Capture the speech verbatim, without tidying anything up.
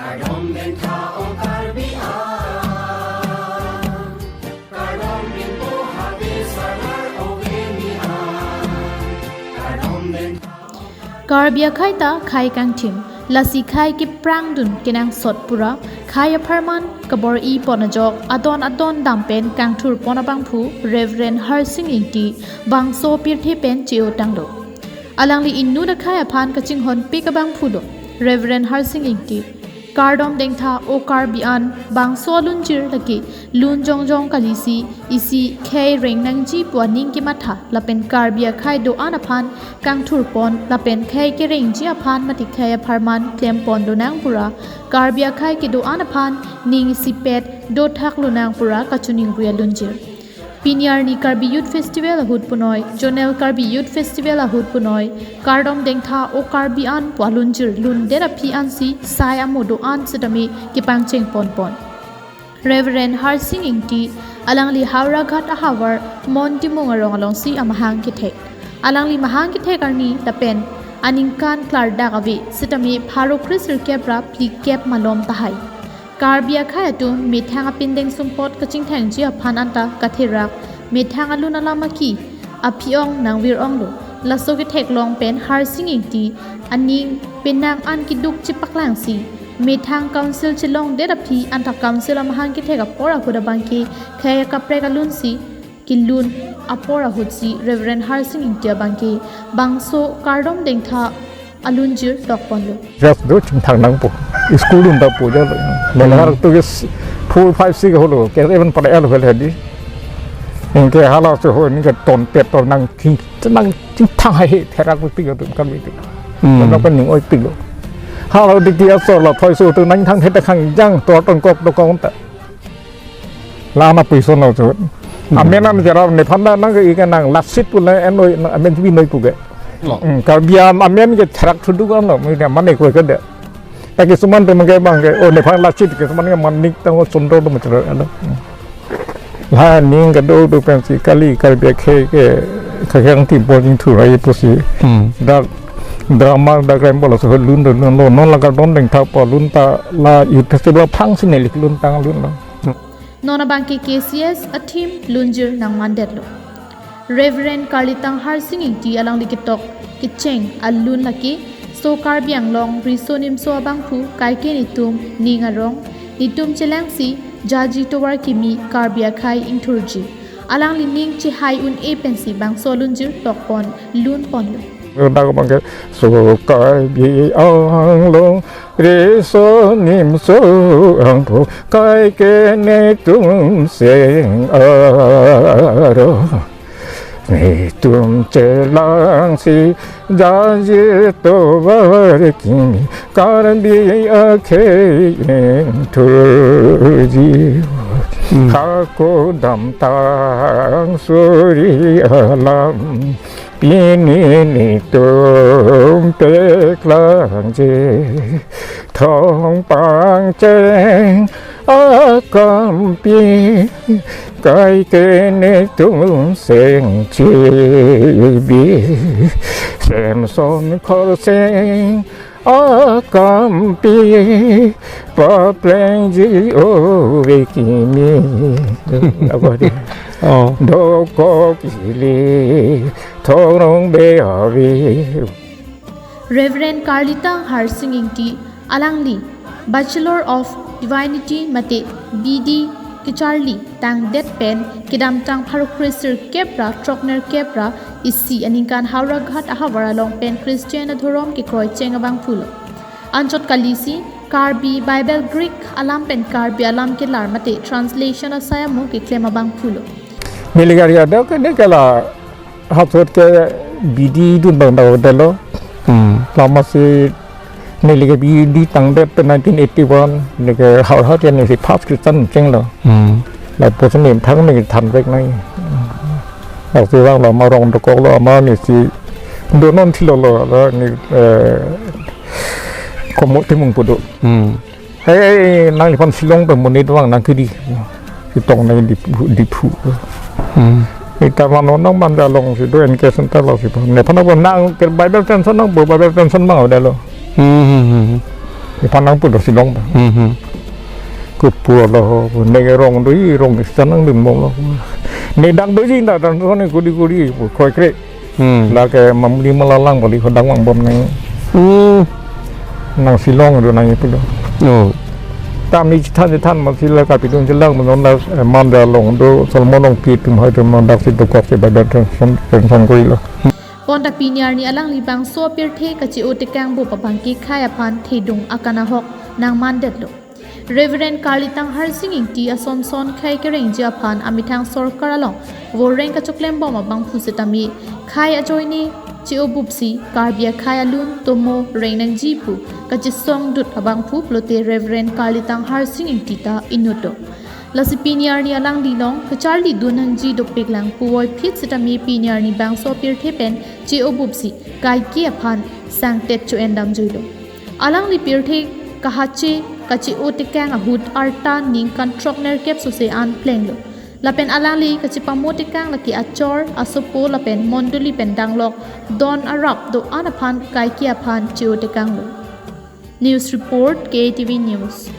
Kardom dengtha o Karbi an, kardom bimpo habe salar ove ni an, kardom dengtha. Karbi akhai ta khei kangthim, lasi khei keprangdun kenangsot pura, khei apharman kabor-i pon ajok adon adon dam pen kangthur pon abangphu Reverend Harsing Ingti bangso pirthe pen che-o tanglo. Alangli inut akhei aphan kachinghon pik abangphu lo Reverend Harsing Ingti. Kardom dengtha o Karbi an, bangso alunjir lake lun jongjong kalisi isi khei reng nangji pu aning kematha lapen Karbi akhei do-an aphan kangthur pon lapen khei kerengji aphan mate khei apharman klem pon lonang pura, Karbi akhei kedo-an aphan ning isipet dothak lonang pura kachiningri alunjir. Pini arni Karbi Youth Festival ahut punoi, Zonal Karbi Youth Festival ahut punoi, kardom dengtha o Karbi an pu alunjir lundet aphi ansi sai amo do-an setame kepangcheng ponpon. Reverend Harsing Ingti, alangli Howraghat ahavar Mon Timung arong alongsi amahang kethek. Alangli mahang kethek arni lapen aningkan klardak ave setame pharo kresirkep ra phlikep malom tahai. Karbi akhei atum methang apindeng sumpot kachingthangji aphan anta katherak, methang alun alam aki aphi-ong nangvir-onglo. Laso ketheklong pen Harsing Ingti aning penang an keduk chepaklangsi methang council chelongdet aphi anta council amahang kethek apor ahut abangke khei akaprek alunsi kelun apor ahutsi Reverend Harsing Ingti abangke bangso kardom dengtha alunjir dokponlo. Just do chingthang nangpo. School dun ta po jalo. Lelar tu ke s-, four, five, six holo. Ke even pada el hol hadi. Ingke hala se ho, ingke ton pet ton nang ching, nang chingthang hai he, therak pi pik atum kan pi pik. Hmm. Nang kan ning oi pik lo. Hala di kia so la thoi so tu nang thang he ta khang jang to ton kok to kong ta. La na pui so na so. Hmm. Amen an jara ne phanda nang ke ike nang lasit pu le en oi amen bi noi pu ke. Lo. Hmm, Karbi an amen ke therak thudu kan lo, mi ne mane ko ke de. Ta ke suman te mangke bang ke, o ne phang lasit ke suman ke manik ta ngo sundor to machro ano. La ning ke do do pensi kali Karbi akhei ke khang ti bol jing thu rai pusi. Hmm. Dak drama dak rem bol so lun do lun lo, non la kardom dengtha po lun ta la youth festival phang si nelik lun tang lun lo. Non abangke K C S a-theme lunjir nangmandetlo. Reverend Karlitang Harsing Ingti alangli ketok kecheng alun lake, so Karbi Anglong riso nimso abangphu kaike netum ning arong, netum chelangsi jaji tovar kimi Karbi akhei ingthurji. Alangli ning chehai un-e pensi bangso alunjir tokpon lunponlo. Dak abangke so Karbi Anglong riso nimso abangphu kaike netum seng aro. Netum chelangsi jaji tovar kimi Karbi akhei ingthurji. Hmm. Hako damtang suri alam pini netum peklangji. Thong pangcheng akampi kaike netum seng chibi. Semson Khorsing akampi paplengji ove kimi. Ako di. Oh. Dokok ili thorong be ave. Reverend Karlitang Harsing Ingti alangli Bachelor of Divinity mate B D kecharli tangdet pen kedamtang pharo kresirkep ra throknerkep ra isi aningkan Howraghat ahavar along pen Christian adhorom kekroi cheng abangphulo. Anchot kalisi Karbi Bible Greek alam pen Karbi alam kelar mate translation asai amo keklem abangphulo. Neli gari ada ke ne kala hasot ke B D dun bang bang delo. Hmm. Lama si neli ke B D tangdet pen nineteen eighty-one, ne ke Howraghat ke neli first Christian chenglo. Hmm. Lapuson nemthang ne thanvek nai. Lapuson vang lo ama rong dokok lo ama neli si do non thilo lo, lo neli, eh, Komo Timung pu do. Hmm. Hei, nangliphan Shillong pen monit vang nangkedi. Chetong nang Diphu, Diphu. Hmm. Ita mano nang Manja alongsi do N K Center lo si. Nephan nang ke Bible pension nangpo, Bible pension bang ada lo. Hmm, hmm, hmm. Ipan nangpulo Shillong ba. Hmm. Kupur lo ho, ne ke rong do, i rong sita nangdun bom lo. Ne dak do jing da dan so ne kuri kuri pu kroikre. Hmm. Lake mamli malalang bali ho dang vangbom nang. Hmm. Nang Shillong do nang ipulo. Oh. Tami chethan chethan ma sila kapidun chelang ma non la, eh, Mandalong do Solomon Longpi atum hai atum ma dak si dokok si ba pension, pension kuri lo. Bonta pini arni alangli bangso apirthe kache-o tekang bom abangke khei aphan thedung akanghok nangmandetlo. Reverend Karlitang Harsing Ingti ason son khei kerengji aphan amethang sorkar along voreng kachoklem bom abangphu setame khei ajoine che-o bupsi Karbi akhei alun tomo reng nangji pu kachesong dut abangphu pulote Reverend Karlitang Harsing Ingti ta inutlo. Lasi pini arni alangli along kacharli dun nangji dopik lang puvoiphit setame pini arni bangso apirthe pen che-o bupsi kaike aphan sangtet cho-en damjuilo. Alangli pirthe kahache kache-o tekang ahut arta ningkan throk nerkep sose an plenglo. Lapen alangli kachepamo tekang lake achor, asopo lapen mondoli pen danglok don arap do-an aphan kaike aphan che-o tekanglo. News report, K A T V News.